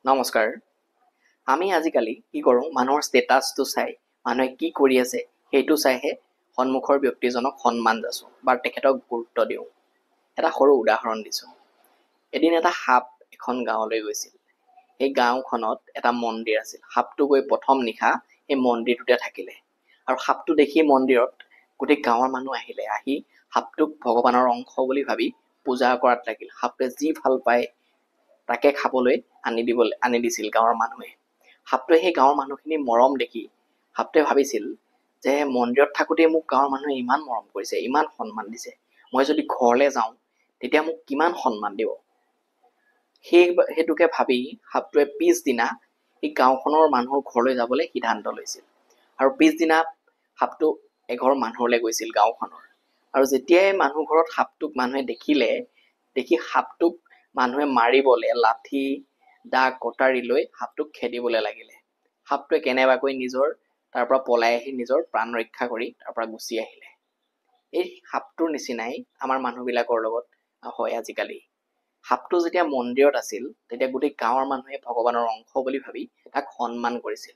নমস্কাৰ। আমি আজিকালি কি কৰোঁ, মানুহৰ ষ্টেটাছটো চাই, মানুহে কি কৰি আছে সেইটো চাইহে সন্মুখৰ ব্যক্তিজনক সন্মান যাচোঁ বা তেখেতক গুৰুত্ব দিওঁ। এটা সৰু উদাহৰণ দিছোঁ। এদিন এটা সাপ এখন গাঁৱলৈ গৈছিল। সেই গাঁওখনত এটা মন্দিৰ আছিল। সাপটো গৈ প্ৰথম নিশা সেই মন্দিৰটোতে থাকিলে আৰু সাপটো দেখি মন্দিৰত গোটেই গাঁৱৰ মানুহ আহিলে। আহি সাপটোক ভগৱানৰ অংশ বুলি ভাবি পূজা কৰাত লাগিল। সাপটোৱে যি ভাল পায় তাকে খাবলৈ আনি দিছিল গাঁৱৰ মানুহে। সাপটোৱে সেই গাঁৱৰ মানুহখিনিৰ মৰম দেখি সাপটোৱে ভাবিছিল যে মন্দিৰত থাকোঁতেই মোক গাঁৱৰ মানুহে ইমান মৰম কৰিছে, ইমান সন্মান দিছে, মই যদি ঘৰলৈ যাওঁ তেতিয়া মোক কিমান সন্মান দিব। সেইটোকে ভাবি সাপটোৱে পিছদিনা সেই গাঁওখনৰ মানুহৰ ঘৰলৈ যাবলৈ সিদ্ধান্ত লৈছিল। আৰু পিছদিনা সাপটো এঘৰ মানুহলৈ গৈছিল গাঁওখনৰ। আৰু যেতিয়াই মানুহ ঘৰত সাপটোক মানুহে দেখিলে, দেখি সাপটোক মানুহে মাৰিবলৈ লাঠি, দা, কটাৰী লৈ সাপটোক খেদিবলৈ লাগিলে। সাপটোৱে কেনেবাকৈ নিজৰ তাৰ পৰা পলাই আহি নিজৰ প্ৰাণ ৰক্ষা কৰি তাৰ পৰা গুচি আহিলে। এই সাপটোৰ নিচিনাই আমাৰ মানুহবিলাকৰ লগত হয় আজিকালি। সাপটো যেতিয়া মন্দিৰত আছিল তেতিয়া গোটেই গাঁৱৰ মানুহে ভগৱানৰ অংশ বুলি ভাবি তাক সন্মান কৰিছিল।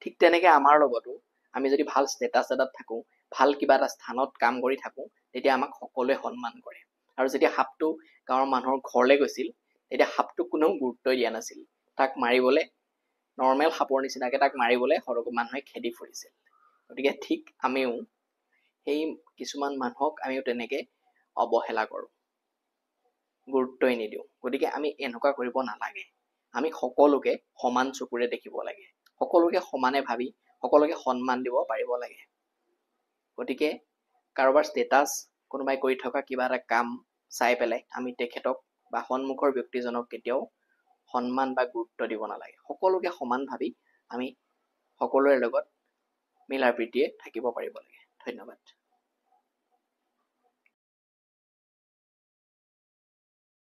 ঠিক তেনেকৈ আমাৰ লগতো আমি যদি ভাল ষ্টেটাছ এটাত থাকোঁ, ভাল কিবা এটা স্থানত কাম কৰি থাকোঁ, তেতিয়া আমাক সকলোৱে সন্মান কৰে। আৰু যেতিয়া সাপটো গাঁৱৰ মানুহৰ ঘৰলৈ গৈছিল তেতিয়া সাপটোক কোনেও গুৰুত্বই দিয়া নাছিল। তাক মাৰিবলৈ নৰ্মেল সাপৰ নিচিনাকৈ তাক মাৰিবলৈ মানুহে খেদি ফুৰিছিল। গতিকে ঠিক আমিও সেই কিছুমান মানুহক আমিও তেনেকৈ অৱহেলা কৰোঁ, গুৰুত্বই নিদিওঁ। গতিকে আমি এনেকুৱা কৰিব নালাগে। আমি সকলোকে সমান চকুৰে দেখিব লাগে, সকলোকে সমানে ভাবি সকলোকে সন্মান দিব পাৰিব লাগে। গতিকে কাৰোবাৰ ষ্টেটাছ, কোনোবাই কৰি থকা কিবা এটা কাম চাই পেলাই আমি তেখেতক বা সন্মুখৰ ব্যক্তিজনক কেতিয়াও সন্মান বা গুৰুত্ব দিব নালাগে। সকলোকে সমান ভাবি আমি সকলোৰে লগত মিলা প্ৰীতিৰে থাকিব পাৰিব লাগে। ধন্যবাদ।